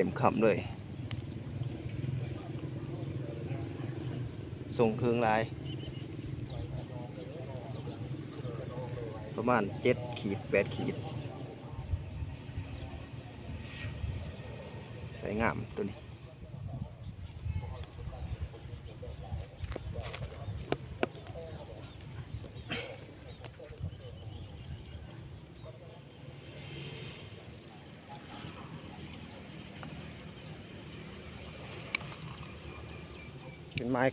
ເຕັມຄຳເລີຍ. ສົ່ງເຄິ່ງຫຼາຍ ປະມານເຈັດຂີດ ແປດຂີດ. ໃສ່ງາມໂຕນີ້. ເປັນໄມ້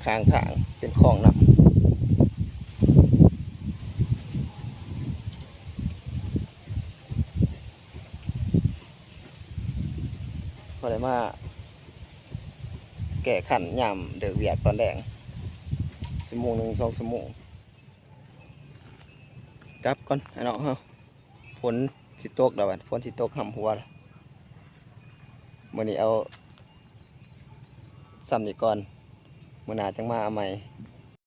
ຂ້າງທາງ ເປັນຂອງນຳ ພໍໄດ້ມາແກ້ຂັນຍາມເລີກວຽກຕອນແລງ ຊົ່ວໂມງໜຶ່ງ ສອງຊົ່ວໂມງ. ກັບກ່ອນ ອ້າຍນ້ອງເຮົາ. ຝົນຊິຕົກແລ້ວບັດ ຝົນຊິຕົກຮ່ຳຫົວແລ້ວ. ມື້ນີ້ເອົາສ່ຳນີ້ກ່ອນ ມື້ໜ້າຈັ່ງມາເອົາໃໝ່.